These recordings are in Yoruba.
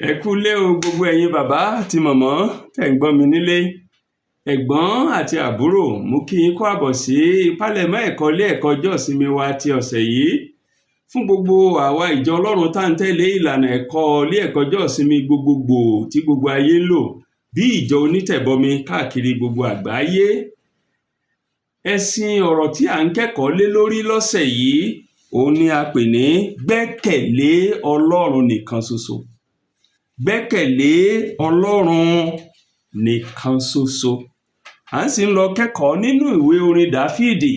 Ẹ kúlé o, gbogbo ẹ̀yin bàbá àti mọ̀mọ́ tẹ̀ ń gbọ́ mi nílé, ẹ̀gbọ́n àti àbúrò. Mo kí yín kú àbọ̀ sí ìpalẹ̀mọ́ ẹ̀kọ́ ilé ẹ̀kọ́ ọjọ́ ìsinmi wa ti ọ̀sẹ̀ yìí. Fún gbogbo àwa ìjọ Ọlọ́run tá ń tẹ̀lé ìlànà ẹ̀kọ́ ilé ẹ̀kọ́ ọjọ́ ìsinmi gbogbogbò tí gbogbo ayé ń lò bí ìjọ onítẹ̀bọmi káàkiri gbogbo àgbáyé. Ẹ̀sìn ọ̀rọ̀ tí à ń kẹ́kọ̀ọ́ lé lórí lọ́sẹ̀ yìí, òun ni a pè ní "Gbẹ́kẹ̀lé Ọlọ́run nìkan ṣoṣo". Gbẹ́kẹ̀lé Ọlọ́run nìkan ṣoṣo. À ń sì ń lọ kẹ́kọ̀ọ́ nínú ìwé orin Dáfídì,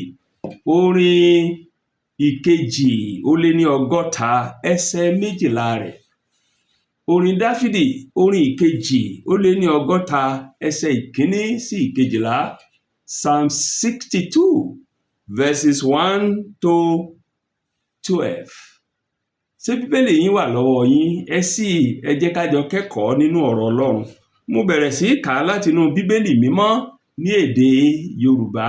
orin 162, ẹsẹ̀ 12 rẹ̀. Orin Dáfídì, orin 162, ẹsẹ̀ 1 sí 12, Psalm 62 verses 1 to 12. Ṣé Bíbélì yín wà lọ́wọ́ yín? Ẹ sì ẹ jẹ́ ká jọ kẹ́kọ̀ọ́ nínú ọ̀rọ̀ Ọlọ́run. Mo bẹ̀rẹ̀ sí í kà á látinú Bíbélì Mímọ́ ní èdè Yorùbá.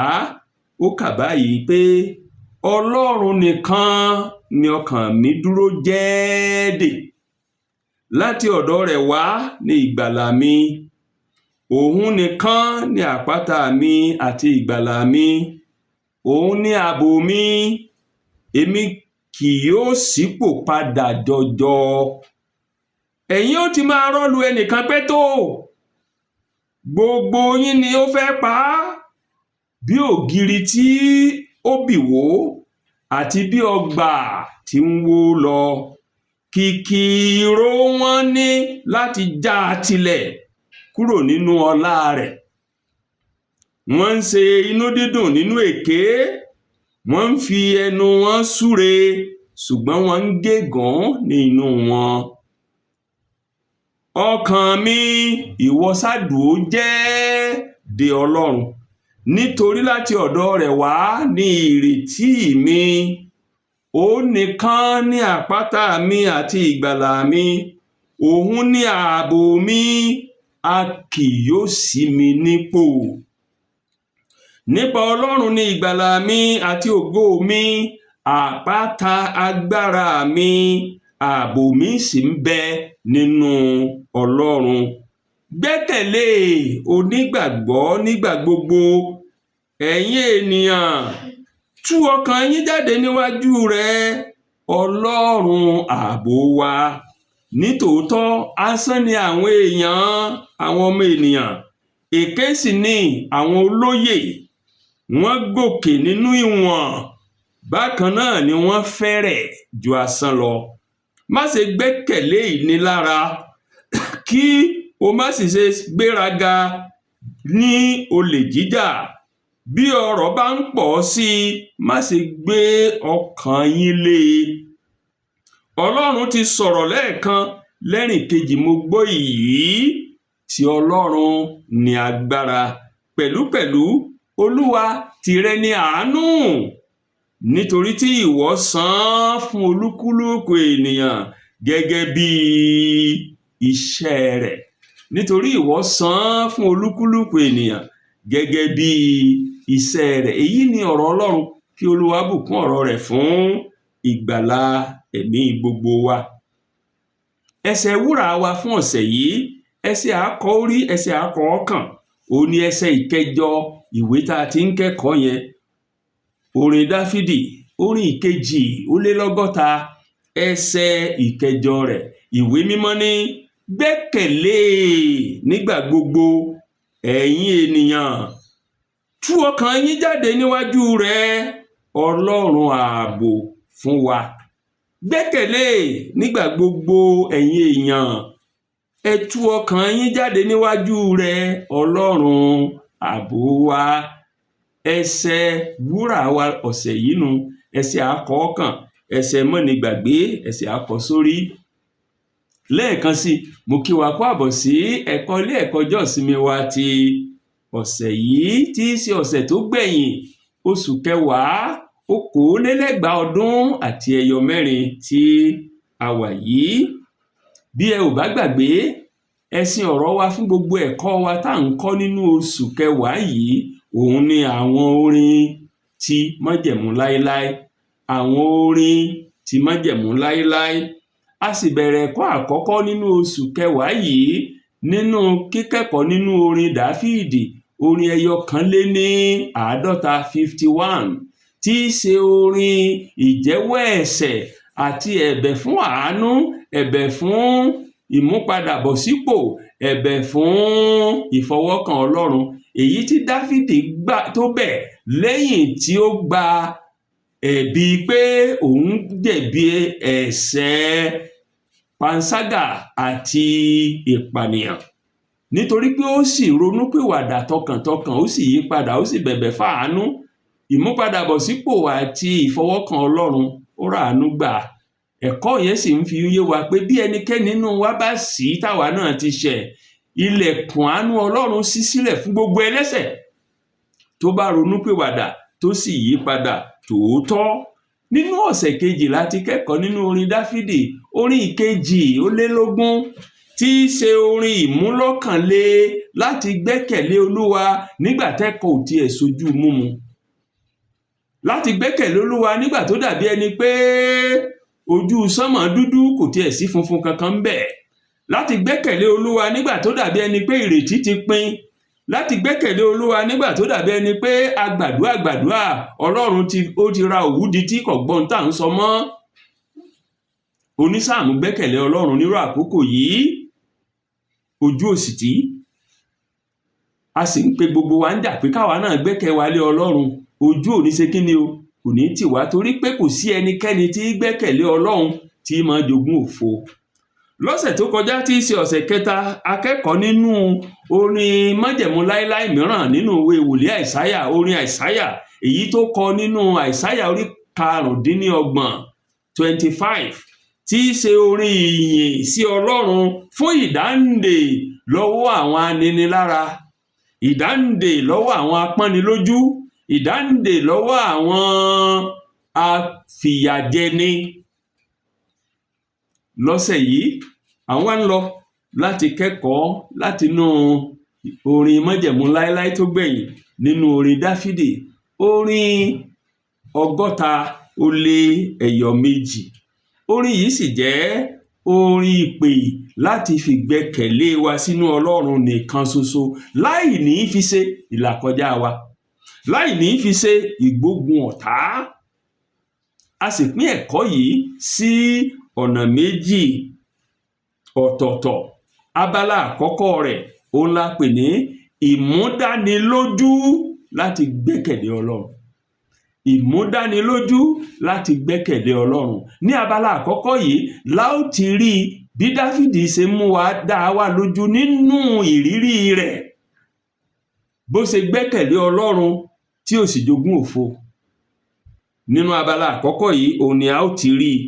Ó kà báyìí pé, "Ọlọ́run nìkan ni ọkàn mi dúró jẹ́ẹ́ dè. Láti ọ̀dọ̀ rẹ̀ wá ní ìgbàlà mi. Òun nìkan ni àpáta mi àti ìgbàlà mi. Òun ni ààbò mi. Èmi kì yóò ṣípò padà jọjọ." Ẹ̀yin ó ti máa rọ́lu ẹnìkan pé tó gbogbo yín ni ó fẹ́ pa á, bí ògiri tí ó bì wó àti bí ọgbà tí ń wó lọ. Kìkì ìró wọn ní láti já a tilẹ̀ kúrò nínú ọlá rẹ̀. Wọ́n ń ṣe inú dídùn nínú èké, wọ́n ń fi ẹnu wọn súre, ṣùgbọ́n wọ́n ń gégùn-ún ní inú wọn. Ọkàn mi, ìwọ sá dúró jẹ́ẹ́ de Ọlọ́run, nítorí láti ọ̀dọ̀ rẹ̀ wá ní ìrètí mi. Òun nìkan ni àpáta mi àti ìgbàlà mi, òun ni ààbò mi, a kì yóò ṣí mi nípò. Nípa Ọlọ́run ni ìgbàlà mi àti ògo mi, àpáta agbára mi, ààbò mi sì ń bẹ nínú Ọlọ́run." Gbẹ́kẹ̀lé onígbàgbọ́ nígbà gbogbo. Ẹ̀yin ènìyàn, tú ọkàn yín jáde níwájú rẹ̀, Ọlọ́run ààbò wa. Nítòótọ́, asán ni àwọn èèyàn, àwọn ọmọ ènìyàn, èké sì ni àwọn olóyè. Wọ́n gòkè nínú ìwọ̀n, bákan náà ni wọ́n fẹ́rẹ̀ ju asán lọ. Má ṣe gbẹ́kẹ̀lé ìnilára, kí o má sì ṣe gbéraga ní olè jíjà. Bí ọrọ̀ bá ń pọ̀ sí i, má ṣe gbé ọkàn yín lé e. Ọlọ́run ti sọ̀rọ̀ lẹ́ẹ̀kan, lẹ́rìn kejì mo gbọ́ èyí tí Ọlọ́run ní agbára. Pẹ̀lúpẹ̀lú, Olúwa, tìrẹ ni àánú, nítorí tí ìwọ san án fún olúkúlùkù ènìyàn gẹ́gẹ́ bí iṣẹ́ rẹ̀. Nítorí ìwọ san án fún olúkúlùkù ènìyàn gẹ́gẹ́ bí iṣẹ́ rẹ̀. Èyí ni ọ̀rọ̀ Ọlọ́run. Kí Olúwa bùkún ọ̀rọ̀ rẹ̀ fún ìgbàlà ẹ̀mí gbogbo wa. Ẹsẹ̀ wúrà wa fún ọ̀sẹ̀ yìí, ẹsẹ̀ àkọ́ orí, ẹsẹ̀ àkọ́ ọkàn, òun ni ẹsẹ̀ 8 ìwé tá a ti ń kẹ́kọ̀ọ́ yẹn. Orin Dáfídì, orin 162, ẹsẹ̀ 8 rẹ̀. Ìwé Mímọ́ ní, "Gbẹ́kẹ̀lé nígbà gbogbo, ẹ̀yin ènìyàn, tú ọkàn yín jáde níwájú rẹ̀, Ọlọ́run ààbò fún wa." Gbẹ́kẹ̀lé nígbà gbogbo, ẹ̀yin èèyàn, ẹ tú ọkàn yín jáde níwájú rẹ̀, Ọlọ́run ààbò wa. Ẹsẹ̀ wúrà wa ọ̀sẹ̀ yìí nu, ẹsẹ̀ àkọ́kàn, ẹsẹ̀ mọ́nigbàgbé, ẹsẹ̀ àkọ́sórí. Lẹ́ẹ̀kan sí, mo kí wa kú àbọ̀ sí ẹ̀kọ́ ilé ẹ̀kọ́ ọjọ́ ìsinmi wa ti ọ̀sẹ̀ yìí, tí í ṣe ọ̀sẹ̀ tó gbẹ̀yìn oṣù kẹwàá 2024 tí a wà yìí. Bí ẹ ò bá gbàgbé, ẹṣin ọ̀rọ̀ wa fún gbogbo ẹ̀kọ́ wa tá à ń kọ́ nínú oṣù kẹwàá yìí, òun ni àwọn orin ti májẹ̀mú láéláé. Àwọn orin ti májẹ̀mú láéláé. A sì bẹ̀rẹ̀ ẹ̀kọ́ àkọ́kọ́ nínú oṣù kẹwàá yìí nínú kíkẹ́kọ̀ọ́ nínú orin Dáfídì, orin 51, 51, tí í ṣe orin ìjẹ́wọ́ ẹ̀ṣẹ̀ àti ẹ̀bẹ̀ fún àánú, ẹ̀bẹ̀ fún ìmúpadàbọ̀sípò, ẹ̀bẹ̀ fún ìfọwọ́kàn Ọlọ́run, èyí tí Dáfídì gbà tó bẹ̀ lẹ́yìn tí ó gba ẹ̀bi pé òun jẹ̀bi ẹ̀ṣẹ̀ panṣágà àti ìpànìyàn, nítorí pé ó sì ronúpìwàdà tọkàntọkàn, ó sì yí padà, ó sì bẹ̀bẹ̀ fáàánú, ìmúpadàbọ̀sípò àti ìfọwọ́kàn Ọlọ́run. Ó ràánú gbà. Ẹ̀kọ́ yẹn sì ń fi yé wa pé bí ẹnikẹ́ni nínú wa bá ṣì, táwa náà ti ṣẹ̀, ilẹ̀kùn àánú Ọlọ́run ṣí sílẹ̀ fún gbogbo ẹlẹ́ṣẹ̀ tó bá ronúpìwàdà, tó sì yí padà tòótọ́. Nínú ọ̀sẹ̀ kejì láti kẹ́kọ̀ọ́ nínú orin Dáfídì, orin 22, tí í ṣe orin ìmúlọ́kànle láti gbẹ́kẹ̀lé Olúwa nígbà tẹ́kọ̀ọ́ ò tiẹ̀ sojú múmu, láti gbẹ́kẹ̀lé Olúwa nígbà tó dàbí ẹni pé ojú sánmọ̀ dúdú, kò tiẹ̀ sí funfun kankan ń bẹ̀, láti gbẹ́kẹ̀lé Olúwa nígbà tó dàbí ẹni pé ìrètí ti pin, láti gbẹ́kẹ̀lé Olúwa nígbà tó dàbí ẹni pé agbàdúà gbàdúà, Ọlọ́run ti ó ti ra òwú di tí kò gbọ́n tá à ń sọ mọ́. Onísáàmù gbẹ́kẹ̀lé Ọlọ́run nírú àkókò yìí, ojú òsì tí a sì ń pe gbogbo wa ń jà pé káwa náà gbẹ́kẹ̀ wa lé Ọlọ́run. Ojú ò ní ṣe kí ni o, kò ní tì wá, torí pé kò sí ẹnikẹ́ni tí gbẹ́kẹ̀lé Ọlọ́run tí máa jogún òfo. Lọ́sẹ̀ tó kọjá, tí í ṣe ọ̀sẹ̀ kẹta, akẹ́kọ̀ọ́ nínú orin májẹ̀mú láíláí mìíràn nínú ìwé wòlíì Àìsáyà, orin Àìsáyà, èyí tó kọ nínú Àìsáyà orí 25, 25, tí í ṣe orin ìyìn sí Ọlọ́run fún ìdáǹdè lọ́wọ́ àwọn aninilára, ìdáǹdè lọ́wọ́ àwọn apọ́nilójú, ìdáǹdè lọ́wọ́ àwọn afìyàjẹni. Lọ́sẹ̀ yìí, àwọn wá ń lọ láti kẹ́kọ̀ọ́ látinú orin májẹ̀mú láéláé tó gbẹ̀yìn nínú orin Dáfídì, orin 62. Orin yìí sì jẹ́ orin ìpè láti fìgbẹ́kẹ̀lé wa sínú Ọlọ́run nìkan ṣoṣo, láì ní fi ṣe ìlàkọjá wa, láì ní fi ṣe ìgbógun ọ̀tá. A sì pín ẹ̀kọ́ yìí sí ọ̀nà méjì ọ̀tọ̀ọ̀tọ̀. Abala àkọ́kọ́ rẹ̀, òun la pè ní ìmúdánilójú láti gbẹ́kẹ̀lé Ọlọ́run, ìmúdánilójú láti gbẹ́kẹ̀lé Ọlọ́run. Ní abala àkọ́kọ́ yìí la ó ti rí bí Dáfídì ṣe mú wa dá wa lójú nínú ìrírí rẹ̀, bó ṣe gbẹ́kẹ̀lé Ọlọ́run tí ò sì jogún òfo. Nínú abala àkọ́kọ́ yìí, òun ni a ó ti rí i.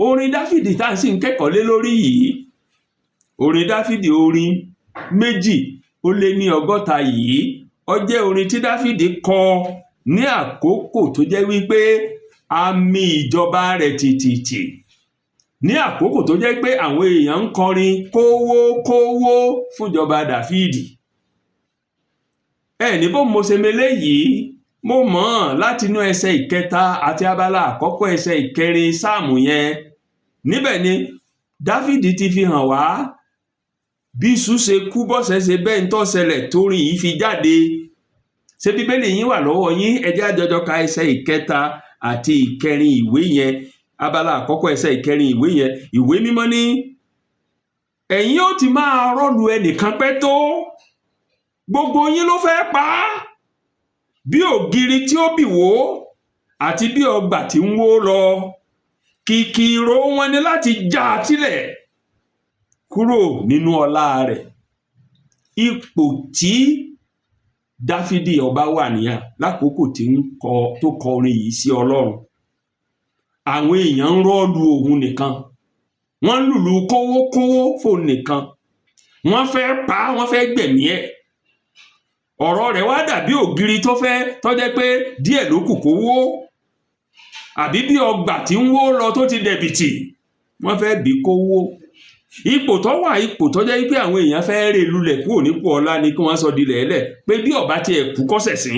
Orin Dáfídì tá à ń sì ń kẹ́kọ̀ọ́ lé lórí yìí, orin Dáfídì orin 62 yìí, ó jẹ́ orin tí Dáfídì kọ ní àkókò tó jẹ́ wípé àmì ìjọba rẹ̀ tìtìtì, ní àkókò tó jẹ́ pé àwọn èèyàn ń kọrin kówó kówó fúnjọba Dáfídì. Ẹ ní bó mo ṣe mele yìí, mo mọ̀ ọ́n látinú ẹsẹ̀ ìkẹta àti abala àkọ́kọ́ ẹsẹ̀ ìkẹrin sáàmù yẹn. Níbẹ̀ ni Dáfídì ti fi hàn wá bí iṣu ṣe kú, bọ́sẹ̀ ṣe bẹ́ẹ̀ ń tó ṣẹlẹ̀ torin yìí fi jáde. Ṣé Bíbélì yín wà lọ́wọ́ yín? Ẹ jẹ́ á jọjọ ka ẹsẹ̀ ìkẹta àti ìkẹrin ìwé yẹn, abala àkọ́kọ́ ẹsẹ̀ ìkẹrin ìwé yẹn. Ìwé Mímọ́ ní, "Ẹ̀yin ó ti máa rọ́lu ẹnìkan pẹ́ tó? Gbogbo yín ló fẹ́ pa á, bí ògiri tí ó bì wó àti bí ọgbà tí ń wó lọ. Kìkì ìró wọn ni láti já a sílẹ̀ kúrò nínú ọlá rẹ̀." Ipò tí Dáfídì ọba wà níyà lákòókò tí ń kọ tó kọ orin yìí sí Ọlọ́run. Àwọn èèyàn ń rọ́ọ̀lù òun nìkan, wọ́n ń lùlù kówókówó fóun nìkan, wọ́n fẹ́ pa á, wọ́n fẹ́ gbẹ̀mí ẹ̀. Ọ̀rọ̀ rẹ̀ wá dàbí ògiri tó fẹ́ tó jẹ́ pé díẹ̀ ló kù kó wó, àbí bí ọgbà tí ń wó lọ tó ti dẹ̀bìtì, wọ́n fẹ́ bí kó wó. Ipò tó wà, ipò tó jẹ́ pé àwọn èèyàn fẹ́ rè lulẹ̀ kúrò nípò ọlá ni, kí wọ́n sọ di lẹ̀ẹ́lẹ̀ pé bí ọba tiẹ̀ kú kọ́sẹ̀ sí.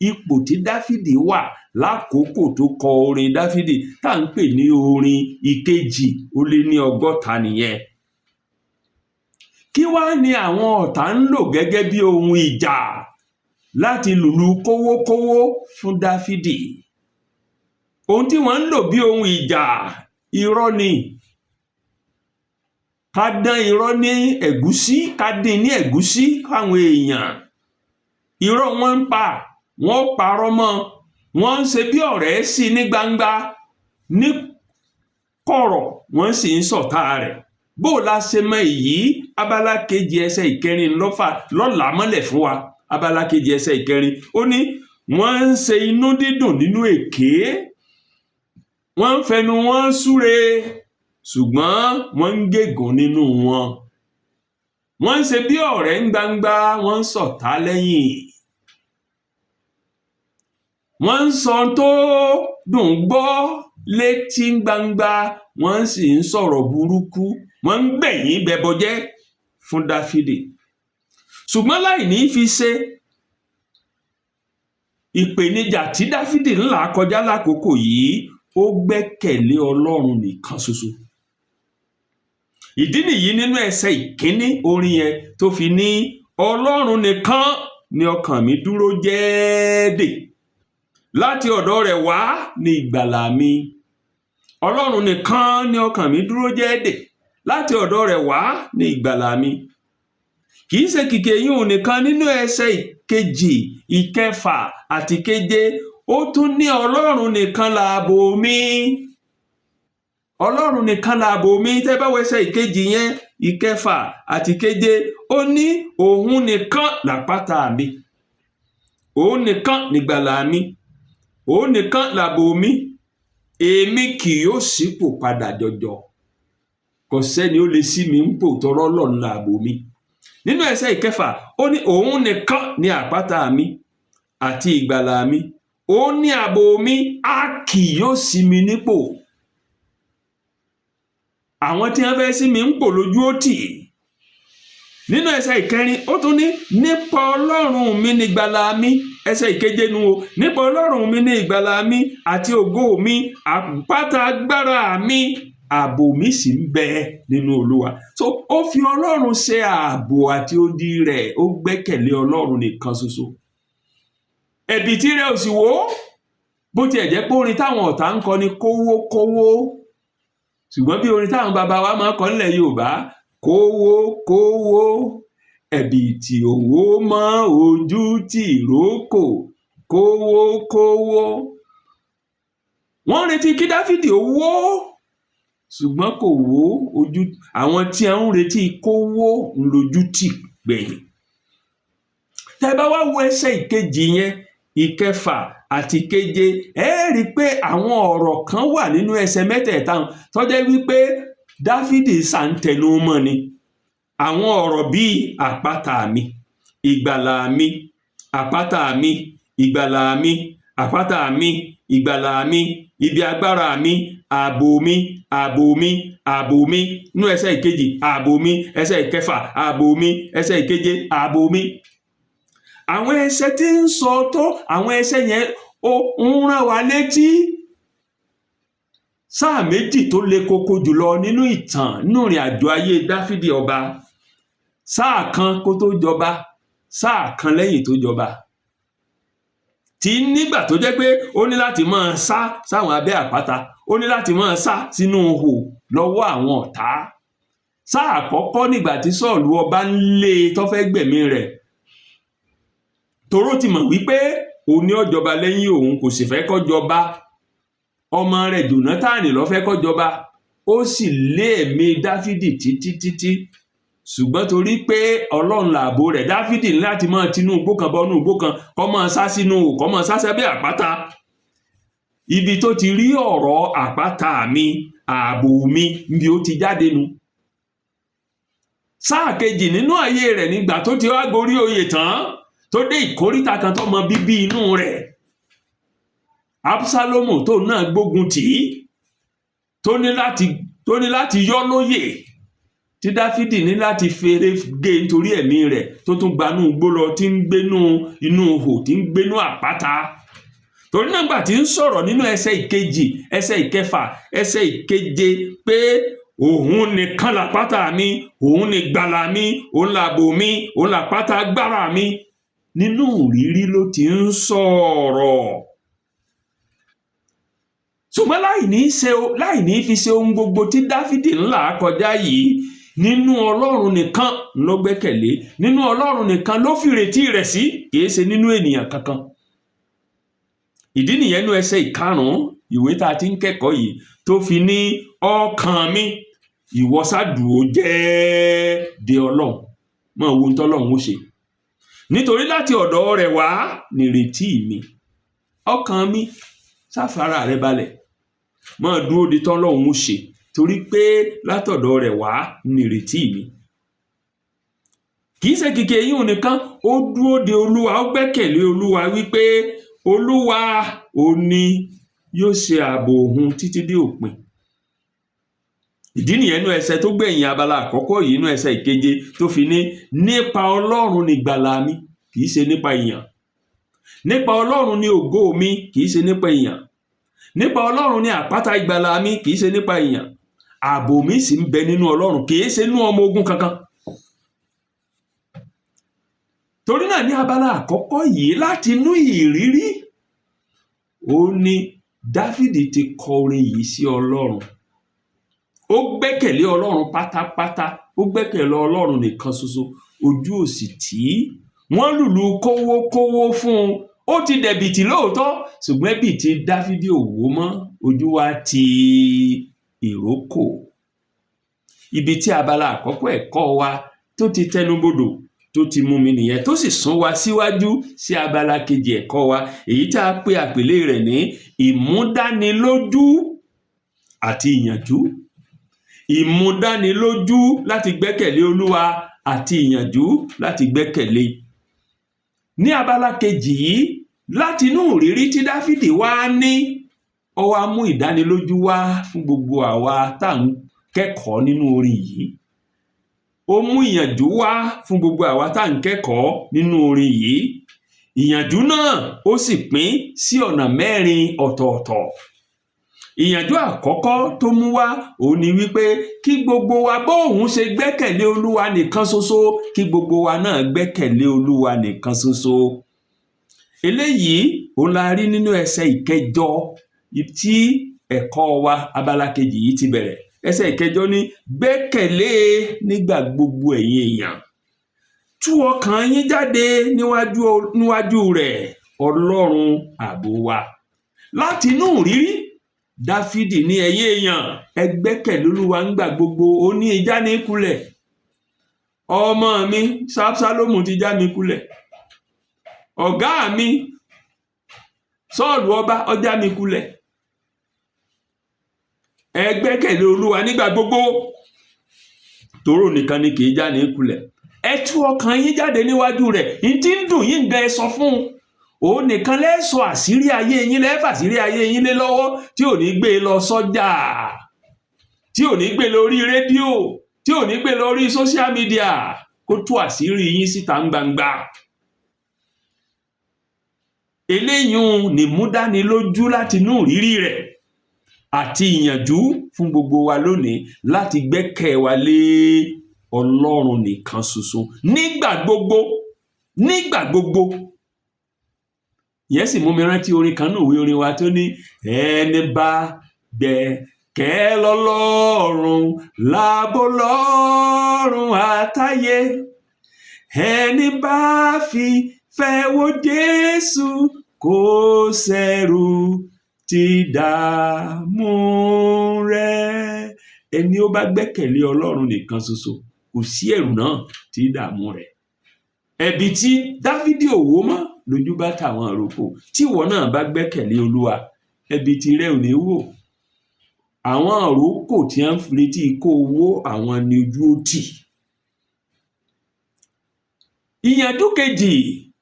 Ipò tí Dáfídì wà Lákòókò tó kọ orin Dáfídì tá à ń pè ní orin 162 nìyẹn. Kí wá ni àwọn ọ̀tá ń lò gẹ́gẹ́ bí ohun ìjà láti lùlù kówókówó fún Dáfídì? Ohun tí wọ́n ń lò bí ohun ìjà, irọ́ ni. Ká dán irọ́ ní ẹ̀gúsí, ká dín ní ẹ̀gúsí fáwọn èèyàn. Irọ́ wọn ń pa, wọ́n ó parọ́ mọ́. Wọ́n ń ṣe bí ọ̀rẹ́ sí ní gbangba, ní kọ̀rọ̀ wọ́n sì ń ṣọ̀tá rẹ̀. Bó la ṣe mọ èyí? Abala kejì ẹsẹ̀ ìkẹrin lọ́fà lọ́làá mọ́lẹ̀ fún wa. Abala kejì ẹsẹ̀ ìkẹrin, ó ní wọ́n ń ṣe inú dídùn nínú èké, wọ́n ń fẹnu wọn súre, ṣùgbọ́n wọ́n ń gégùn nínú wọn. Wọ́n ń ṣe bí ọ̀rẹ́ ń gbangba, wọ́n ń ṣọ̀tá lẹ́yìn. Wọ́n ń sọ tó dùn gbọ́ létí gbangba, wọ́n sì ń sọ̀rọ̀ burúkú, wọ́n ń gbẹ̀yìn bẹbọjẹ́ fún Dáfídì. Ṣùgbọ́n láì ní fi ṣe ìpèníjà tí Dáfídì ń là kọjá lákòókò yìí, ó gbẹ́kẹ̀lé Ọlọ́run nìkan ṣoṣo. Ìdí nìyí nínú ẹsẹ̀ ìkíní orin yẹn tó fi ní, Ọlọ́run nìkan ni ọkàn mi dúró jẹ́ẹ́dè, láti ọ̀dọ̀ rẹ̀ wá ní ìgbàlà mi. Ọlọ́run nìkan ni ọkàn mi dúró jẹ́ẹ́dè, láti ọ̀dọ̀ rẹ̀ wá ní ìgbàlà mi. Kì í ṣe kìkì eyín òun nìkan. Nínú ẹsẹ̀ ìkejì, ìkẹfà àti keje, ó tún ní Ọlọ́run nìkan lààbò mi, Ọlọ́run nìkan lààbò mi. Tẹ́ bá wo ẹsẹ̀ ìkejì yẹn, ìkẹfà àti keje, ó ní òun nìkan làpáta mi, òun nìkan nìgbàlà mi, òun nìkan lààbò mi, èmi kì yóò ṣípò padà jọjọ. Kò sẹ́ni ó lè ṣí mi nípò, tọrọ Ọlọ́run lààbò mi. Nínú ẹsẹ̀ ìkẹfà, ó ní òun nìkan ní àpáta mi àti ìgbàlà mi, òun ní ààbò mi, a kì yóò ṣí mi nípò. Àwọn tí wọ́n fẹ́ ṣí mi nípò, lójú ó tì. Nínú ẹsẹ̀ ìkẹrin, ó tún ní nípa Ọlọ́run mi ní ìgbàlà mi. Ẹsẹ̀ ìkeje nu o. Nípa Ọlọ́run mi ní ìgbàlà mi àti ògo mi, àpáta agbára mi, ààbò mi sì ń bẹ nínú Olúwa. So ó fi Ọlọ́run ṣe ààbò àti odi rẹ̀, ó gbẹ́kẹ̀lé Ọlọ́run nìkan ṣoṣo. Ẹ̀bìtì rẹ̀ ò sì wó. Bó tiẹ̀ jẹ́ pé orin táwọn ọ̀tá ń kọ ni kówó kówó, ṣùgbọ́n bí orin táwọn bàbá wa máa ń kọ nílẹ̀ Yorùbá, kówó kówó, ẹ̀bìtì owó mọ́ ojú tì rókò, kówó kówó. Wọ́n ń retí kí Dáfídì ó wó, ṣùgbọ́n kò wó. Ojú àwọn tí a ń retí kó wó ń lojú tì gbẹ̀yìn. Tẹ́ bá wá wo ẹsẹ̀ ìkejì yẹn, ìkẹfà àti ìkeje, ẹ rí i pé àwọn ọ̀rọ̀ kan wà nínú ẹsẹ̀ mẹ́tẹ̀ẹ̀ta tó jẹ́ wípé Dáfídì ṣàǹtẹnu mọ́ ni. Àwọn ọ̀rọ̀ bíi àpáta mi, ìgbàlà mi, àpáta mi, ìgbàlà mi, àpáta mi, ìgbàlà mi, ibi agbára mi, ààbò mi, ààbò mi, ààbò mi nínú ẹsẹ̀ ìkejì, ààbò mi, ẹsẹ̀ ìkẹfà, ààbò mi, ẹsẹ̀ ìkeje, ààbò mi. Àwọn ẹsẹ̀ tí ń sọ tó àwọn ẹsẹ̀ yẹn, ó ń rán wa létí sáà méjì tó le koko jùlọ nínú ìtàn, nínú ìrìn àjò ayé Dáfídì ọba. Sáà kan kó tó jọba, sáà kan lẹ́yìn tó jọba, tí nígbà tó jẹ́ pé ó ní láti máa sá sáwọn abẹ́ àpáta, ó ní láti máa sá sínú ihò lọ́wọ́ àwọn ọ̀tá. Sáà àkọ́kọ́, nígbà tí Sọ́ọ̀lù ọba ń lé e tó fẹ́ gbẹ̀mí rẹ̀, toró ti mọ̀ wípé òun ní ó jọba lẹ́yìn òun, kò sì fẹ́ kó jọba. Ọmọ rẹ̀ Jónátánì ló fẹ́ kó jọba. Ó sì lé ẹ̀mí Dáfídì títí títí, ṣùgbọ́n torí pé Ọlọ́run làbò rẹ̀, Dáfídì ní láti máa tinú igbó kan bọ́nú igbó kan, kó máa sá sínú ihò, kó máa sá sábẹ́ àpáta. Ibi tó ti rí ọ̀rọ̀ àpáta mi, ààbò mi, níbi ó ti jáde nu. Sáà kejì nínú ayé rẹ̀, nígbà tó ti wá gorí oyè tán, tó dé ìkóríta kan tó mọ bíbí inú rẹ̀ Absalomu, tó náà gbógun tì í, tó ní láti yọ́ lóyè, tí Dáfídì ní láti fèrè gé nítorí ẹ̀mí rẹ̀, tó tún gbanú igbó lọ, tí ń gbénú inú ihò, tí ń gbénú àpáta. Torí náà, gbà tí ń sọ̀rọ̀ nínú ẹsẹ̀ ìkejì, ẹsẹ̀ ìkẹfà, ẹsẹ̀ ìkeje pé òun nìkan làpáta mi, òun ní gbàlà mi, òun làbò mi, òun làpáta agbára mi, nínú ìrírí ló ti ń sọ̀rọ̀. Ṣùgbọ́n láì ní fi ṣe ohun gbogbo tí Dáfídì ń là kọjá yìí, nínú Ọlọ́run nìkan ló gbẹ́kẹ̀lé, nínú Ọlọ́run nìkan ló fìrètí rẹ̀ sí, kìí ṣe nínú ènìyàn kankan. Ìdí nìyẹn, nínú ẹsẹ̀ ìkarùn-ún ìwé tá a ti ń kẹ́kọ̀ọ́ yìí, tó fi ní, "Ọkàn mi, ìwọ ṣá dúró jẹ́ de Ọlọ́run, máa wo ohun tọ́lọ́run ó ṣe, nítorí láti ọ̀dọ̀ rẹ̀ wá nìrètí mi." Ọkàn mi, sáfara rẹ balẹ̀, máa dúró de tọ́lọ́run ó ṣe, torí pé látọ̀dọ̀ rẹ̀ wá nìrètí mi. Kì í ṣe kìkì eyín nìkan, ó dúró de Olúwa, ó gbẹ́kẹ̀lé Olúwa wípé Olúwa ò ní yóò ṣe ààbò òun títí dé òpin. Ìdí nìyẹn, nú ẹsẹ̀ tó gbẹ̀yìn abala àkọ́kọ́ yìí, nú ẹsẹ̀ ìkeje, tó fi ní, "Nípa Ọlọ́run ni ìgbàlà mi, kì í ṣe nípa èèyàn. Nípa Ọlọ́run ni ògo mi, kì í ṣe nípa èèyàn. Nípa Ọlọ́run ni àpáta ìgbàlà mi, kì í ṣe nípa èèyàn. Ààbò mi sì ń bẹ nínú Ọlọ́run, kì í ṣe nínú ọmọ ogun kankan." Torí náà, ní abala àkọ́kọ́ yìí, láti inú ìrírí ó ní Dáfídì ti kọ orin yìí sí Ọlọ́run. Ó gbẹ́kẹ̀lé Ọlọ́run pátápátá, ó gbẹ́kẹ̀lé Ọlọ́run nìkan ṣoṣo, ojú ò sì tì í. Wọ́n lùlù kówókówó fún un, ó ti dẹ̀bìtì lóòótọ́, ṣùgbọ́n ẹ̀bìtì Dáfídì ò wó mọ́, ojú wa ti ìrókò. Ibi tí abala àkọ́kọ́ ẹ̀kọ́ wa tó ti tẹnubodò, tó ti mú mi nìyẹn, tó sì sún wa síwájú sí abala kejì ẹ̀kọ́ wa, èyí tá a pè àpèlé rẹ̀ ní ìmúdánilójú àti ìyànjú. Ìmúdánilójú láti gbẹ́kẹ̀lé Olúwa àti ìyànjú láti gbẹ́kẹ̀lé. Ní abala kejì yìí, láti inú ìrírí tí Dáfídì wá ní, ó wá mú ìdánilójú wá fún gbogbo àwa tá à ń kẹ́kọ̀ọ́ nínú orin yìí. Ó mú ìyànjú wá fún gbogbo àwa tá à ń kẹ́kọ̀ọ́ nínú orin yìí. Ìyànjú náà, ó sì pín sí ọ̀nà mẹ́rin ọ̀tọ̀ọ̀tọ̀. Ìyànjú àkọ́kọ́ tó mú wá, òun ni wípé kí gbogbo wa, bóun ṣe gbẹ́kẹ̀lé Olúwa nìkan ṣoṣo, kí gbogbo wa náà gbẹ́kẹ̀lé Olúwa nìkan ṣoṣo. Eléyìí òun la rí nínú ẹsẹ̀ ìkẹjọ tí ẹ̀kọ́ wa abala kejì yìí ti bẹ̀rẹ̀. Ẹsẹ̀ ìkẹjọ ní, "Gbẹ́kẹ̀lé nígbà gbogbo, ẹ̀yin èèyàn, tú ọkàn yín jáde níwájú rẹ̀, Ọlọ́run ààbò wa." Láti inú ìrírí, Dáfídì ní, ẹ̀yin èèyàn, ẹ gbẹ́kẹ̀lé Olúwa ńgbà gbogbo. Ó ní ìjà ní kulẹ̀, ọmọ mi Sábsálómù ti já mi kulẹ̀, ọ̀gá mi Sọ́ọ̀lù ọba ó já mi kulẹ̀. Ẹ gbẹ́kẹ̀lé Olúwa nígbà gbogbo, tòró nìkan ni kì í já ní kulẹ̀. Ẹ tú ọkàn yín jáde níwájú rẹ̀. Ní tí ń dùn yín gan, ẹ sọ fún un. Òun nìkan lẹ́ sọ àṣírí ayé yín, lẹ́ fàṣírí ayé yín lé lọ́wọ́, tí ò ní gbé e lọ sọ́jà, tí ò ní gbé lórí rédíò, tí ò ní gbé lórí social media, kó tú àṣírí yín síta gbangba. Eléyìí ní múdánilójú láti inú ìrírí rẹ̀ àti ìyànjú fún gbogbo wa lónìí láti gbẹ́kẹ̀ wa lé Ọlọ́run nìkan ṣoṣo nígbà gbogbo, nígbà gbogbo. Ìyẹn sì mú mi rántí orin kan nínú ìwé orin wa tó ní, "Ẹni bá gbẹ́kẹ̀ lọ́lọ́run láàbò lọ́run àtayé, ẹni bá fi fẹ́ wo Jésù, kò sẹ́rù tí dààmú rẹ̀." Ẹni ó bá gbẹ́kẹ̀lé Ọlọ́run nìkan ṣoṣo, kò sí ẹ̀rù náà tí dààmú rẹ̀. Ẹ̀bi tí Dáfídì ò wó mọ́ lójú bá tàwọn àròkò. Tí ìwọ náà bá gbẹ́kẹ̀lé Olúwa, ẹ̀bi tirẹ̀ ò ní wò. Àwọn àròkò tí wọ́n ń retí kó wó, àwọn ni ojú ó tì. Ìyànjú kejì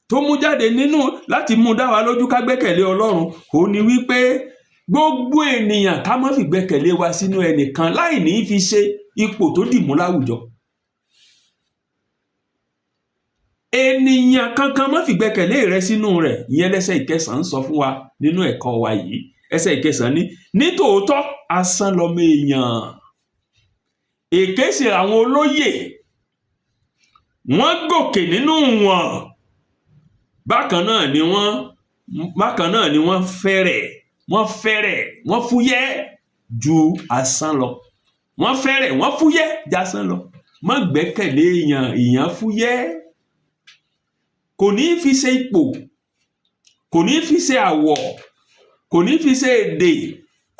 tó mú jáde nínú láti mú dá wa lójú ká gbẹ́kẹ̀lé Ọlọ́run, òun ni wípé gbogbo ènìyàn, ká má fi gbẹ́kẹ̀lé wa sínú ẹnìkan láì ní fi ṣe ipò tó dì mú láwùjọ. Ènìyàn kankan má fi gbẹ́kẹ̀lé rẹ sínú rẹ̀. Ìyẹn lẹ́sẹ̀ ìkẹsàn-án sọ fún wa nínú ẹ̀kọ́ wa yìí. Ẹsẹ̀ ìkẹsàn-án ní, nítòótọ́ asán lọmọ èèyàn, èké sì àwọn olóyè, wọ́n gòkè nínú wọn, bákan náà ni wọ́n fẹ́rẹ̀, wọ́n fẹ́rẹ̀, wọ́n fúyẹ́ ju asán lọ. Wọ́n fẹ́rẹ̀, wọ́n fúyẹ́ ju asán lọ. Má gbẹ́kẹ̀lé èèyàn, èèyàn fúyẹ́. Kò ní fi ṣe ipò, kò ní fi ṣe àwọ̀, kò ní fi ṣe èdè,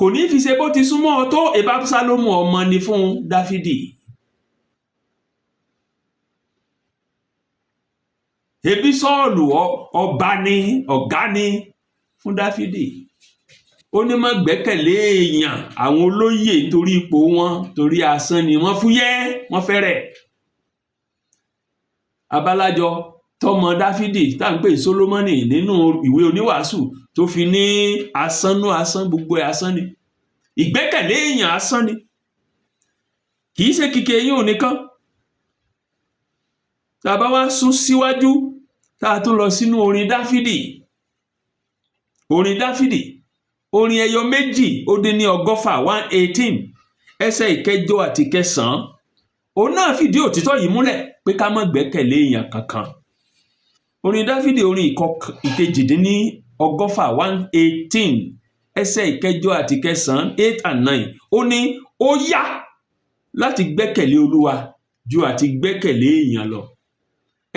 kò ní fi ṣe bó ti súnmọ́ ọ tó. Ìbá Absalomu ọmọ ni fún Dáfídì. Ebi Sọ́ọ̀lù ọba ni, ọ̀gá ni fún Dáfídì. Ó ní má gbẹ́kẹ̀lé èèyàn, àwọn olóyè, nítorí ipò wọn, torí asán ni wọ́n, fúyẹ́, wọ́n fẹ́rẹ̀. Abálájọ tọmọ Dáfídì tá à ń pè Sólómọ́nì nínú ìwé oníwàásù tó fi ní asán nú asán, gbogbo ẹ̀ asán ni. Ìgbẹ́kẹ̀lé èèyàn asán ni. Kì í ṣe kìkì eyín ò nìkan. Tá a bá wá sún síwájú, tá a tún lọ sínú orin Dáfídì. Orin Dáfídì, orin ẹyọ 118, 118, ẹsẹ̀ ìkẹjọ àti ìkẹsàn-án. Òun náà fìdí òtítọ́ yìí múlẹ̀ pé ká má gbẹ́kẹ̀lé èèyàn kankan. Orin Dáfídì, orin 118, 118, ẹsẹ̀ ìkẹjọ àti ìkẹsàn-án, 8 and 9. Ó ní ó yá láti gbẹ́kẹ̀lé Olúwa ju àti gbẹ́kẹ̀lé èèyàn lọ.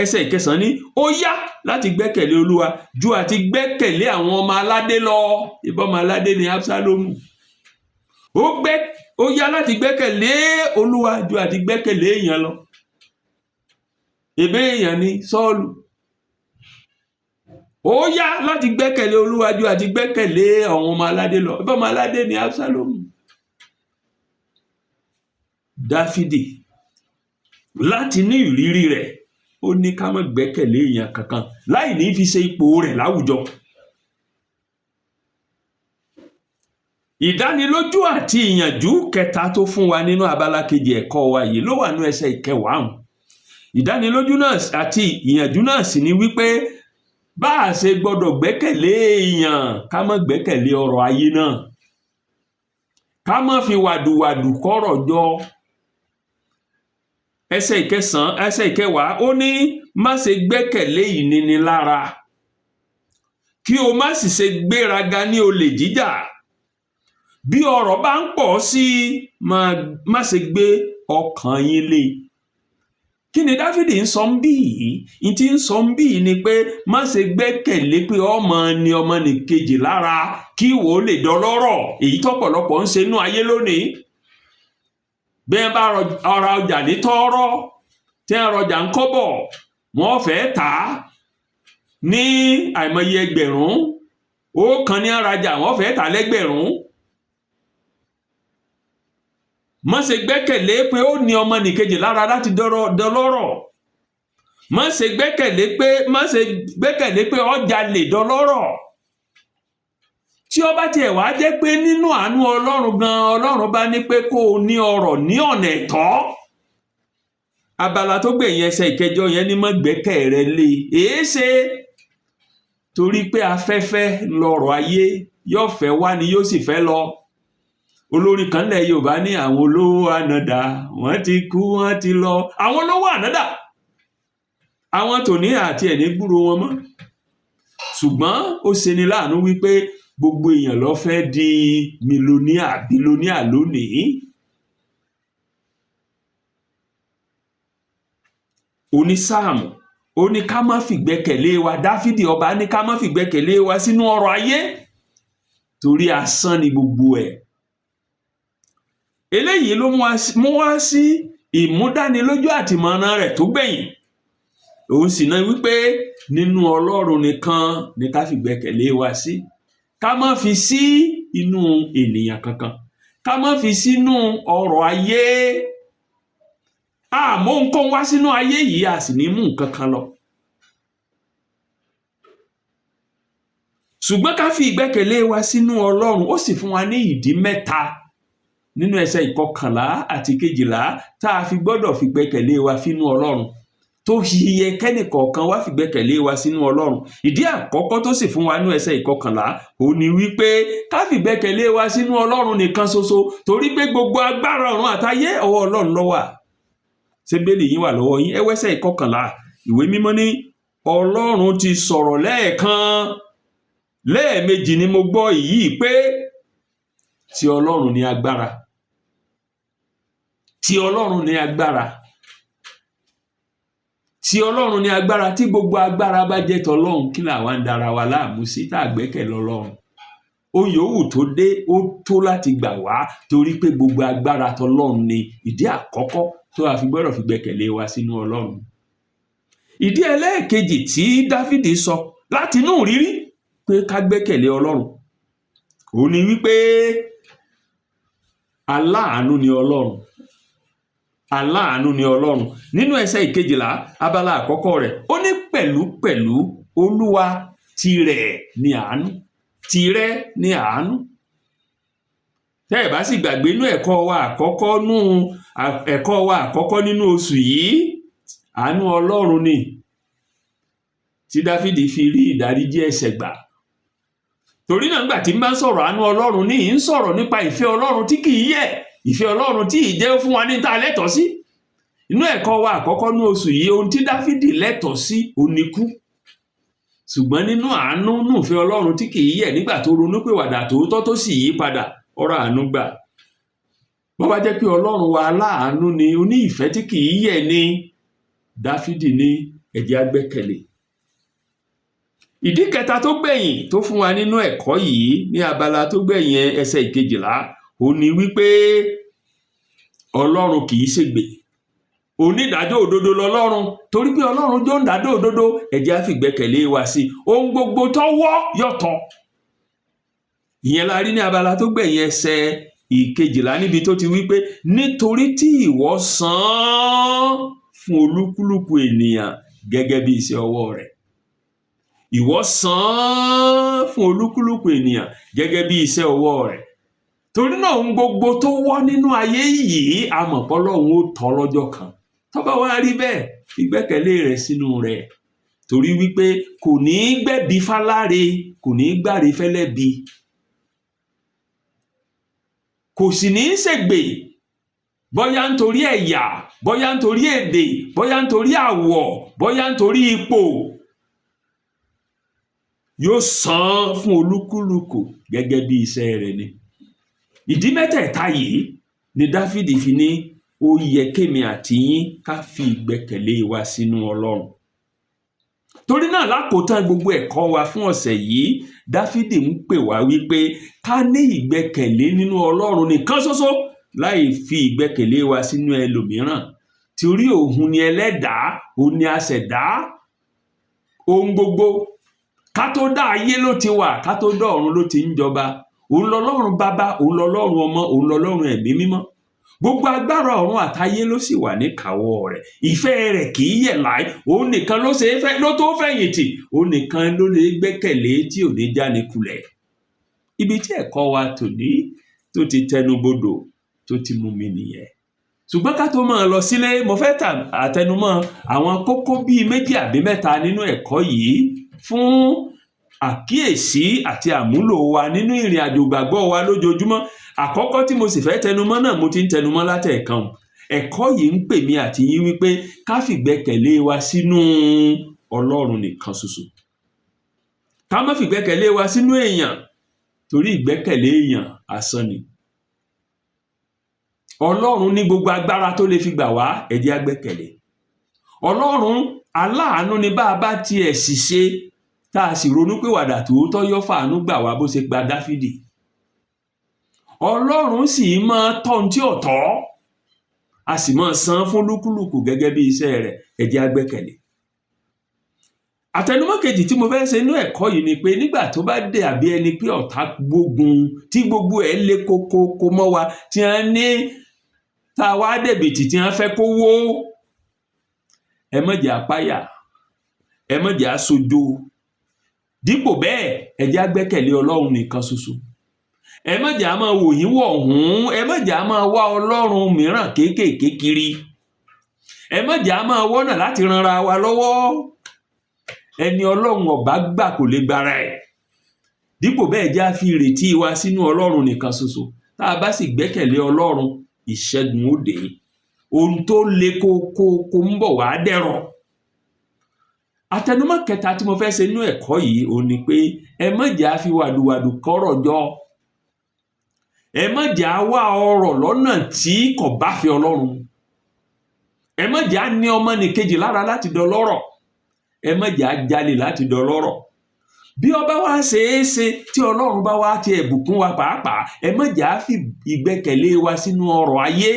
Ẹsẹ̀ ìkẹsàn-án ní ó yá láti gbẹ́kẹ̀lé Olúwa ju àti gbẹ́kẹ̀lé àwọn ọmọ aládé lọ. Ìbọn ọmọ aládé ni Absalomu. Ó yá láti gbẹ́kẹ̀lé Olúwa ju àti gbẹ́kẹ̀lé èèyàn lọ. Ìbé èèyàn ni Sọ́ọ̀lù. Ó yá láti gbẹ́kẹ̀lé Olúwa ju àti gbẹ́kẹ̀lé àwọn ọmọ aládé lọ. Ìbọn ọmọ aládé ni Absalomu. Dáfídì láti ní ìrírí rẹ̀, ó ní ká má gbẹ́kẹ̀lé èèyàn kankan láì ní fi ṣe ipò rẹ̀ láwùjọ. Ìdánilójú àti ìyànjú kẹta tó fún wa nínú abala kejì ẹ̀kọ́ wa yìí ló wà nínú ẹsẹ̀ ìkẹwàá ọ̀hún. Ìdánilójú náà àti ìyànjú náà sì ni wípé bá a ṣe gbọ́dọ̀ gbẹ́kẹ̀lé èèyàn, ká má gbẹ́kẹ̀lé ọrọ̀ ayé náà, ká má fi wàdùwàdù kọ́rọ̀ jọ. Ẹsẹ̀ ìkẹsàn-án, ẹsẹ̀ ìkẹwàá, ó ní má ṣe gbẹ́kẹ̀lé ìnínilára, kí o má sì ṣe gbéraga ní olè jíjà. Bí ọrọ̀ bá ń pọ̀ sí i, má ṣe gbé ọkàn yín lé. Kí ni Dáfídì ń sọ ń bí yìí? N tí ń sọ ń bí yìí ni pé má ṣe gbẹ́kẹ̀lé pé ọmọ ni ọmọnìkejì lára kí ìwọ ó lè dọlọ́rọ̀, èyí tọ́pọ̀lọpọ̀ ń ṣe nú ayé lónìí. Bí wọ́n bá ra ọjà ní tọ́rọ́, tí wọ́n rọjà ń kọ́bọ̀, wọ́n fẹ́ tà á ní àìmọye ẹgbẹ̀rún. Ó kan ní arajà, wọ́n fẹ́ tà lẹ́gbẹ̀rún. Má ṣe gbẹ́kẹ̀lé pé ó ní ọmọnìkejì lára láti dọlọ́rọ̀. Má ṣe gbẹ́kẹ̀lé pé, má ṣe gbẹ́kẹ̀lé pé ọjà lè dọlọ́rọ̀. Tí ó bá tiẹ̀ wá jẹ́ pé nínú àánú Ọlọ́run gan, Ọlọ́run bá ní pé kó o ní ọrọ̀ ní ọ̀nà ẹ̀tọ́. Abala tó gbẹ̀yìn ẹsẹ̀ ìkẹjọ yẹn ní má gbẹ́kẹ̀ rẹ lé. Èé ṣe torí pé afẹ́fẹ́ lọrọ̀ ayé, yóò fẹ́ wá ni yóò sì fẹ́ lọ. Olórin kan lẹ̀ Yorùbá ní àwọn olówó ànádà, wọ́n ti kú, wọ́n ti lọ. Àwọn olówó ànádà, àwọn tòní àti ẹ̀ ní gbúrò wọn mọ́. Ṣùgbọ́n ó ṣeni láàánú wípé gbogbo èèyàn ló fẹ́ di mílíọ̀nìà, bílíọ̀nìà lónìí. Onísáàmù ó ní ká má fìgbẹ́kẹ̀lé wa, Dáfídì ọba ní ká má fìgbẹ́kẹ̀lé wa sínú ọrọ̀ ayé torí asán ni gbogbo ẹ̀. Eléyìí ló mú wá sí ìmúdánilójú àtìmọ̀ràn rẹ̀ tó gbẹ̀yìn. Òun sì náà wípé nínú Ọlọ́run nìkan ni ká fìgbẹ́kẹ̀lé wa sí. Ká má fi sí inú ènìyàn kankan. Ká má fi sínú ọrọ̀ ayé. A mú nǹkan wá sínú ayé yìí, a sì ní mú nǹkan kan lọ. Ṣùgbọ́n ká fi ìgbẹ́kẹ̀lé wa sínú Ọlọ́run, ó sì fún wa ní ìdí mẹ́ta nínú ẹsẹ̀ ìkọkànlá àti kejìlá tá a fi gbọ́dọ̀ fi gbẹ́kẹ̀lé wa sínú Ọlọ́run. Tó fi yẹ kẹ́nìkọ̀ọ̀kan wá fìgbẹ́kẹ̀lé wa sínú Ọlọ́run. Ìdí àkọ́kọ́ tó sì fún wa ní ẹsẹ̀ 11, ó ní wípé ká fìgbẹ́kẹ̀lé wa sínú Ọlọ́run nìkan ṣoṣo, torí pé gbogbo agbára ọ̀run àtayé, ọwọ́ Ọlọ́run ló wà. Ṣé Bíbélì yín wà lọ́wọ́ yín? Ẹ wo ẹsẹ̀ 11. Ìwé Mímọ́ ní, "Ọlọ́run ti sọ̀rọ̀ lẹ́ẹ̀kan, lẹ́ẹ̀mejì ni mo gbọ́ èyí, pé ti Ọlọ́run ní agbára, ti Ọlọ́run ní agbára, ti Ọlọ́run ní agbára." Tí gbogbo agbára bá jẹ́ tọlọ́run, kí làwa ń dara wa láàmú sí tá a gbẹ́kẹ̀ lọ́lọ́run? Ohun yòówù tó dé, ó tó láti gbà wá, torí pé gbogbo agbára tọlọ́run ni. Ìdí àkọ́kọ́ tó a fi gbọ́dọ̀ fi gbẹ́kẹ̀lé wa sínú Ọlọ́run. Ìdí ẹlẹ́ẹ̀kejì tí Dáfídì sọ láti inú ìrírí pé ká gbẹ́kẹ̀lé Ọlọ́run, òun ni wípé aláàánú ni Ọlọ́run. Aláàánú ni Ọlọ́run. Nínú ẹsẹ̀ 12, abala àkọ́kọ́ rẹ̀, ó ní, "Pẹ̀lúpẹ̀lú, Olúwa, tirẹ̀ ni àánú, tirẹ̀ ni àánú." Tẹ́ ẹ̀ bá sì gbàgbé inú ẹ̀kọ́ wa àkọ́kọ́, nú ẹ̀kọ́ wa àkọ́kọ́ nínú oṣù yìí, àánú Ọlọ́run ni tí Dáfídì fi rí ìdáríjì ẹ̀ṣẹ̀ gbà. Torí náà, nígbà tí n bá ń sọ̀rọ̀ àánú Ọlọ́run ní, ń sọ̀rọ̀ nípa ìfẹ́ Ọlọ́run tí kì í yẹ̀, ìfẹ́ Ọlọ́run tí ì jẹ́ fún wa ní tá a lẹ́tọ̀ọ́ sí. Inú ẹ̀kọ́ wa àkọ́kọ́ ní oṣù yìí, ohun tí Dáfídì lẹ́tọ̀ọ́ sí òun ni ikú. Ṣùgbọ́n nínú àánú, nínú ìfẹ́ Ọlọ́run tí kì í yẹ̀, nígbà tó ronúpìwàdà tòótọ́ tó sì yí padà, ọ̀rọ̀ àánú gbà. Bó bá jẹ́ pé Ọlọ́run wa aláàánú ni, oní ìfẹ́ tí kì í yẹ̀ ni, Dáfídì ní ẹ jẹ́ á gbẹ́kẹ̀lé. Ìdí kẹta tó gbẹ̀yìn tó fún wa nínú ẹ̀kọ́ yìí, ní abala tó gbẹ̀yìn ẹsẹ̀ 12, ó ní wípé Ọlọ́run kì í ṣègbè, onídàájọ́ òdodo lọ́lọ́run. Torí pé Ọlọ́run jẹ́ onídàájọ́ òdodo, ẹ jẹ́ á fìgbẹ́kẹ̀lé wa sí. Ohun gbogbo tọ́wọ́ yọ̀tọ̀. Ìyẹn la rí ní abala tó gbẹ̀yìn ẹsẹ̀ 12, níbi tó ti wí pé, "Nítorí tí ìwọ san án fún olúkúlùkù ènìyàn gẹ́gẹ́ bí iṣẹ́ ọwọ́ rẹ̀." Ìwọ san án fún olúkúlùkù ènìyàn gẹ́gẹ́ bí iṣẹ́ ọwọ́ rẹ̀. Torí náà, ohun gbogbo tó wọ́ nínú ayé yìí, a mọ̀ pé Ọlọ́run ó tọ́ lọ́jọ́ kan. Tó bá wá rí bẹ́ẹ̀, fi gbẹ́kẹ̀lé rẹ̀ sínú rẹ̀, torí wípé kò ní í gbẹ̀bi fáláre, kò ní í gbáre fẹ́lẹ́bi, kò sì ní í ṣègbè, bóyá nítorí ẹ̀yà, bóyá nítorí èdè, bóyá nítorí àwọ̀, bóyá nítorí ipò. Yóò san fún olúkúlùkù gẹ́gẹ́ bí iṣẹ́ rẹ̀ ni. Ìdí mẹ́tẹ̀ẹ̀ta yìí ni Dáfídì fi ní ó yẹ kémi àti yín ká fi ìgbẹ́kẹ̀lé wa sínú Ọlọ́run. Torí náà, lákòótán gbogbo ẹ̀kọ́ wa fún ọ̀sẹ̀ yìí, Dáfídì ń pè wá wípé ká ní ìgbẹ́kẹ̀lé nínú Ọlọ́run nìkan ṣoṣo, láì fi ìgbẹ́kẹ̀lé wa sínú ẹlòmíràn, torí òun ni ẹlẹ́dàá, òun ni aṣẹ̀dá ohun gbogbo. Ká tó dá ayé ló ti wà, ká tó dá ọ̀run ló ti ń jọba. Òun lọlọ́run Bàbá, òun lọlọ́run Ọmọ, òun lọlọ́run Ẹ̀mí Mímọ́. Gbogbo agbára ọ̀run àtayé ló sì wà níkàáwọ́ rẹ̀. Ìfẹ́ rẹ̀ kì í yẹ̀ láì. Òun nìkan ló ṣe é fẹ́, ló tó fẹ̀yìntì. Òun nìkan ló lè gbẹ́kẹ̀lé tí ò ní jáni kulẹ̀. Ibi tí ẹ̀kọ́ wa tòní tó ti tẹnubodò, tó ti mú mi nìyẹn. Ṣùgbọ́n ká tó máa lọ sílé, mo fẹ́ ta àtẹnumọ́ àwọn kókó bíi méjì àbí mẹ́ta nínú ẹ̀kọ́ yìí fún àkíyèsí àti àmúlò wa nínú ìrìn àjò ìgbàgbọ́ wa lójoojúmọ́. Àkọ́kọ́ tí mo sì fẹ́ tẹnumọ́ náà, mo ti ń tẹnumọ́ látẹ̀ẹ̀kan. Ẹ̀kọ́ yìí ń pè mí àti yín wípé ká fìgbẹ́kẹ̀lé wa sínú Ọlọ́run nìkan ṣoṣo, ká má fìgbẹ́kẹ̀lé wa sínú èèyàn, torí ìgbẹ́kẹ̀lé èèyàn, asán ni. Ọlọ́run ní gbogbo agbára tó lè fi gbà wá. Ẹ jẹ́ á gbẹ́kẹ̀lé Ọlọ́run. Aláàánú ni. Bá a bá tiẹ̀ sì ṣe tá a sì ronúpìwàdà tòótọ́, yọ́ fàánú gbà wá bó ṣe gba Dáfídì. Ọlọ́run sì máa tọ́ ohun tí ò tọ́, a sì máa san fún lúkúlùkù gẹ́gẹ́ bí iṣẹ́ rẹ̀. Ẹ jẹ́ á gbẹ́kẹ̀lé. Àtẹnumọ́ kejì tí mo fẹ́ ṣe inú ẹ̀kọ́ yìí ni pé, nígbà tó bá dé àbí ẹni pé ọ̀tá gbógun, tí gbogbo ẹ̀ le koko mọ́ wa, tí wọ́n ní tá a wá dẹ̀bìtì, tí wọ́n fẹ́ kó wó, ẹ má jẹ́ á páyà, ẹ má jẹ́ á sojo. Dípò bẹ́ẹ̀, ẹ jẹ́ á gbẹ́kẹ̀lé Ọlọ́run nìkan ṣoṣo. Ẹ má jẹ́ á máa wò yín wọ̀ hùn, ẹ má jẹ́ á máa wá ọlọ́run mìíràn kéékèèké kiri. Ẹ má jẹ́ á máa wọ́nà láti ranra wa lọ́wọ́. Ẹni Ọlọ́run ọ̀bá gbà kò lè gbára ẹ̀. Dípò bẹ́ẹ̀, jẹ́ á fi ìrètí wa sínú Ọlọ́run nìkan ṣoṣo. Tá a bá sì gbẹ́kẹ̀lé Ọlọ́run, ìṣẹ́gun ó dé. Ohun tó le kókókó ń bọ̀ wá dẹ̀rọ̀. Àtẹnumọ́ kẹta tí mo fẹ́ ṣe nínú ẹ̀kọ́ yìí òun ni pé ẹ má jẹ́ á fi wàdùwàdù kọ́rọ̀ jọ. Ẹ má jẹ́ á wá ọrọ̀ lọ́nà tí kò bá fi Ọlọ́run mu. Ẹ má jẹ́ á ní ọmọnìkejì lára láti dọlọ́rọ̀. Ẹ má jẹ́ á jalè láti dọlọ́rọ̀. Bí ọba wá ṣeé ṣe tí Ọlọ́run bá wá ti ẹ̀bùkún wa pàápàá, ẹ má jẹ́ á fi ìgbẹ́kẹ̀lé wa sínú ọrọ̀ ayé,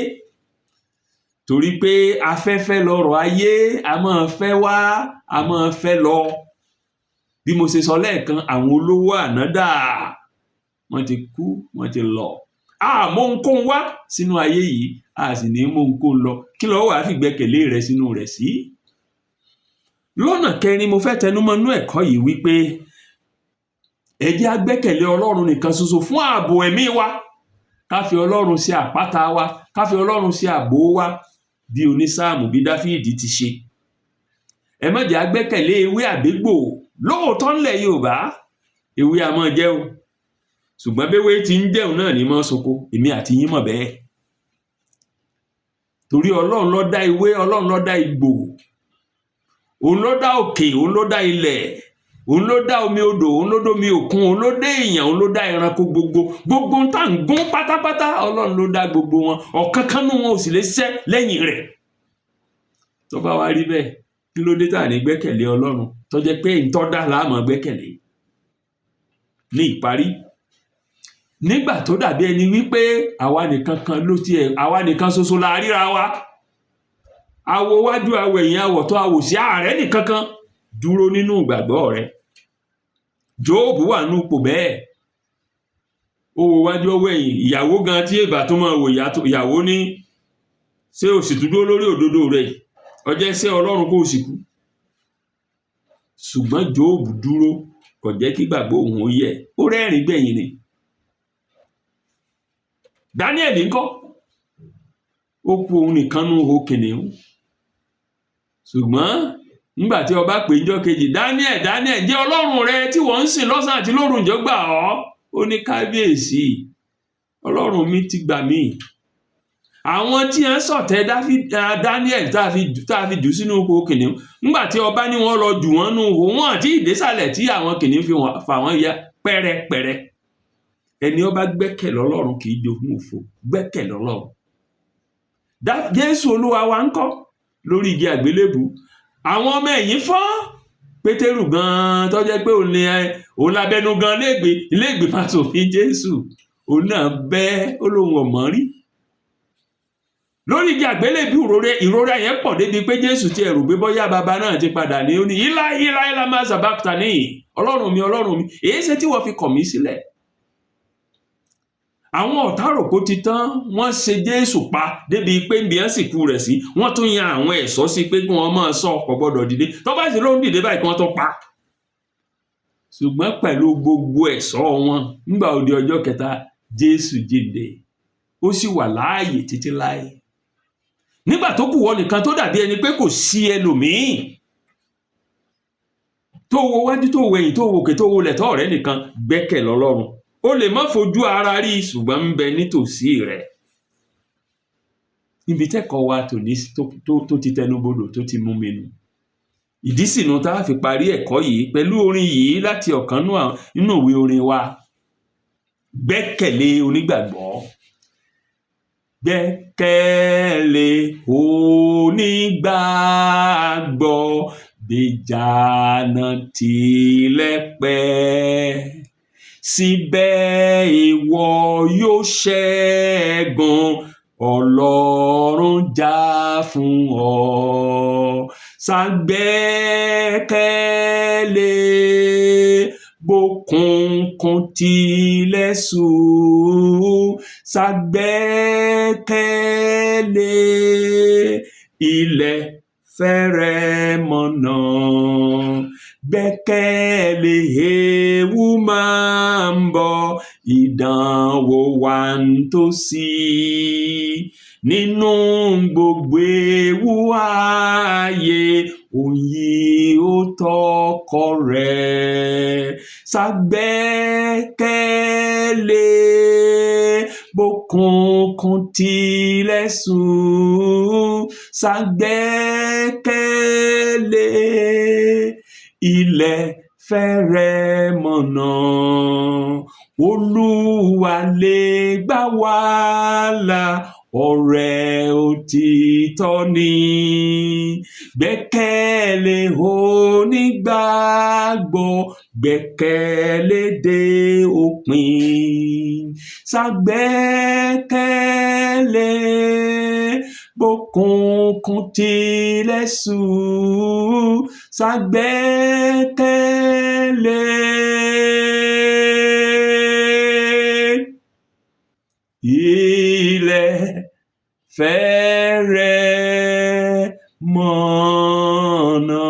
torí pé afẹ́fẹ́ lọrọ̀ ayé. A máa fẹ́ wá, a máa fẹ́ lọ. Bí mo ṣe sọ lẹ́ẹ̀kan, àwọn olówó àná dà? Wọ́n ti kú, wọ́n ti lọ. A mú ohunkóhun wá sínú ayé yìí, a sì ní mú ohunkóhun lọ. Kí ló wàá fi gbẹ́kẹ̀lé rẹ sínú rẹ̀ sí? Lọ́nà kẹrin, mo fẹ́ tẹnumọ́ nínú ẹ̀kọ́ yìí wípé ẹ jẹ́ á gbẹ́kẹ̀lé Ọlọ́run nìkan ṣoṣo fún ààbò ẹ̀mí wa. Ká fi Ọlọ́run ṣe àpáta wa, ká fi Ọlọ́run ṣe ààbò wa, bí onísáàmù, bí Dáfídì ti ṣe. Ẹ má jẹ́ á gbẹ́kẹ̀lé ewé àbégbò. Lóòótọ́, ńlẹ̀ Yorùbá, ewé a máa jẹ́ o, ṣùgbọ́n béwé ti ń jẹun náà ní mọ́ soko. Èmi àti yín mọ̀ bẹ́ẹ̀, torí Ọlọ́run ló dá ewé, Ọlọ́run ló dá igbó, òun ló dá òkè, òun ló dá ilẹ̀, òun ló dá omi odò, òun ló dá omi òkun, òun ló dá èèyàn, òun ló dá ẹranko gbogbo. Gbogbo ń tà ń gún pátápátá, Ọlọ́run ló dá gbogbo wọn. Ọ̀kan kan nínú wọn ò sì lè ṣiṣẹ́ lẹ́yìn rẹ̀. Tó bá wá rí bẹ́ẹ̀, kí ló dé tá à ní gbẹ́kẹ̀lé Ọlọ́run, tó jẹ́ pé ìtọ́dá la máa gbẹ́kẹ̀lé? Ní ìparí, nígbà tó dàbí ẹni wípé àwa nìkan kan ló tiẹ̀, àwa nìkan ṣoṣo la ríra wa, awo wájú, awọ ẹ̀yìn, awọ̀ tó awò sí ààrẹ nìkan kan, dúró nínú ìgbàgbọ́ rẹ. Jóòbù wà nínú ipò bẹ́ẹ̀. Ó wo wájú, ọwọ́ ẹ̀yìn, ìyàwó gan tí èbà tó máa wò, ìyàwó ní, "Ṣé o sì tún dúró lórí òdodo rẹ? Ọjọ́ ṣé Ọlọ́run kó o sì kú." Ṣùgbọ́n Jóòbù dúró, kò jẹ́ kí gbàgbọ́ òun ó yẹ̀. Ó rẹ́rìn gbẹ̀yìn ni. Daniel ńkọ́? Ó kú òun nìkan nú ihò kìnìún, ṣùgbọ́n nígbà tí ọba pè níjọ́ kejì, "Daniel, Daniel, jẹ́ Ọlọ́run rẹ tí wọ́n ń sìn lọ́sàn àti lóru ǹjọ́ gbà ọ́?" Ó ní, "Kábíyèsí, Ọlọ́run mi ti gbà mí." Àwọn tí wọ́n ṣọ̀tẹ̀ Daniel tá a fi jù sínú ihò kìnìún, nígbà tí ọba ní wọ́n lọ jù wọ́n nú ihò wọn àti ìdésàlẹ̀ tí àwọn kìnìún fi fà wọ́n ya pẹ́rẹpẹ̀rẹ. Ẹni ó bá gbẹ́kẹ̀ lọ́lọ́run kì í jogún òfo. Gbẹ́kẹ̀ lọ́lọ́run. Jésù Olúwa wa ńkọ́ lórí igi àgbélébù? Àwọn ọmọ ẹ̀yìn fọ́n. Pétérù gan-an, tó jẹ́ pé òun ni òun lábẹ́nu gan léègbé iléègbé máa ṣòfin Jésù, òun náà bẹ́, ó lóun ọ̀mọ́ rí lórí igi àgbélébù. Ìrora yẹn pọ̀ débi pé Jésù ti ẹ̀rù pé bóyá bàbá náà ti padà ní. Ó ní, "Ilá ilá ilá máa sàbákítà ní, Ọlọ́run mi, Ọlọ́run mi, èyí ṣe tí wọ́n fi kọ̀ mí sílẹ̀?" Àwọn ọ̀tá rò pé ó ti tán. Wọ́n ṣe Jésù pa débi pé nbí ẹ̀ sì kú rẹ̀ sí, wọ́n tún yan àwọn ẹ̀ṣọ́ sí pé kí wọ́n máa sọ, ọ̀pọ̀ gbọ́dọ̀ dìde. Tó bá sì lóun dìde báyìí, kí wọ́n tó pa. Ṣùgbọ́n pẹ̀lú gbogbo ẹ̀ṣọ́ wọn, nígbà ó di ọjọ́ kẹta, Jésù jíǹde, ó sì wà láàyè títí láé. Nígbà tó kù wọ́n nìkan, tó dàbí ẹni pé kò sí ẹlòmíì, tó wo wájú, tó wo ẹ̀yìn, tó wo òkè, tó wo lẹ̀, tó ọ̀rẹ́ nìkan, gbẹ́kẹ̀ lọ́lọ́run. Ó lè má fojú ara rí, ṣùgbọ́n ń bẹ nítòsí rẹ̀. Níbi tẹ́kọ̀ọ́ wa tòní tó ti tẹnubodò, tó ti mú mi nù. Ìdí sì nu tá a fi parí ẹ̀kọ́ yìí pẹ̀lú orin yìí láti ọ̀kan nínú ìwé orin wa, "Gbẹ́kẹ̀lé Onígbàgbọ́". Gbẹ́kẹ̀lé onígbàgbọ́, gbèjànà tilẹ̀ pẹ́, síbẹ̀ ìwọ yóò ṣẹ́gun. Ọlọ́run jà fún ọ. Ṣàgbẹ́kẹ̀lé, bókùnkùn tilẹ̀ ṣú, ṣàgbẹ́kẹ̀lé, ilẹ̀ Fẹ́rẹ̀ mọ̀nà, gbẹ́kẹ̀lé. Ewu máa ń bọ̀, ìdánwò wà nítòsí. Nínú gbogbo ewu ayé, òun yóò tọkọ rẹ̀. Ṣàgbẹ́kẹ̀lé, bókùnkùn tilẹ̀ ṣú, ṣàgbẹ́kẹ̀lé. Ilẹ̀ fẹ́rẹ̀ mọ̀nà, Olúwa lè gbà wá là, ọ̀rẹ́ òtítọ́ ni. Gbẹ́kẹ̀lé, onígbàgbọ́, gbẹ́kẹ̀lé dé òpin. Ṣàgbẹ́kẹ̀lé, bókùnkùn tilẹ̀ ṣú, ṣàgbẹ́kẹ̀lé. Ilẹ̀ fẹ́rẹ̀ mọ̀nà.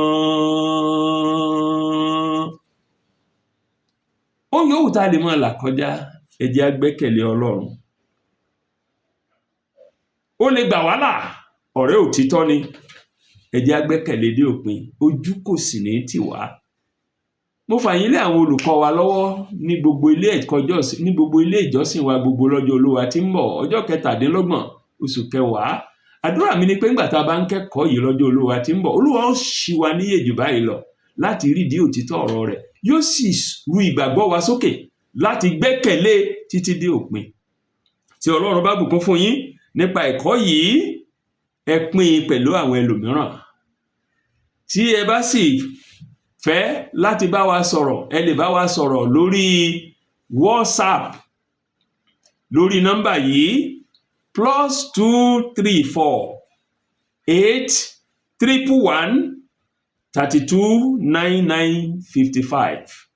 Ohun yòówù tá a lè máa là kọjá, ẹ jẹ́ á gbẹ́kẹ̀lé Ọlọ́run. Ó lè gbà wá là, ọ̀rẹ́ òtítọ́ ni. Ẹ jẹ́ á gbẹ́kẹ̀lé dé òpin, ojú kò sì ní tì wá. Mo fà yín lé àwọn olùkọ́ wa lọ́wọ́ ní gbogbo ilé ẹ̀kọ́ ìjọsìn, ní gbogbo ilé ìjọsìn wa gbogbo lọ́jọ́ Olúwa tí ń bọ̀, ọjọ́ 27 oṣù kẹwàá. Àdúrà mi ni pé ńgbà tá a bá ń kẹ́kọ̀ọ́ yìí lọ́jọ́ Olúwa tí ń bọ̀, Olúwa ó ṣí wa níyè jù báyìí lọ láti rídìí òtítọ́ ọ̀rọ̀ rẹ̀, yóò sì ru ìgbàgbọ́ wa sókè láti gbẹ́kẹ̀lé títí dé òpin. Tí Ọlọ́run bá bùkún fún yín nípa ẹ̀kọ́ yìí, ẹ pín in pẹ̀lú àwọn ẹlòmíràn. Tí ẹ bá sì fẹ́ láti bá wa sọ̀rọ̀, ẹ lè bá wa sọ̀rọ̀ lórí WhatsApp lórí nọ́mbà yìí: +234 8 111 32 99 55,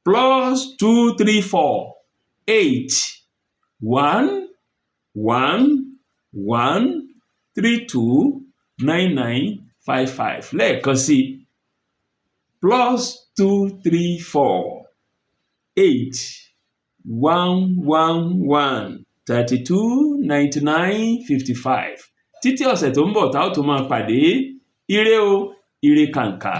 +234 8 1 1 1 32 99 55. Lẹ́ẹ̀kan sí, +234 8 1 1 1 32 99 55. Títí ọ̀sẹ̀ tó ń bọ̀ tá ó tún máa pàdé, ire o, ire kàǹkà.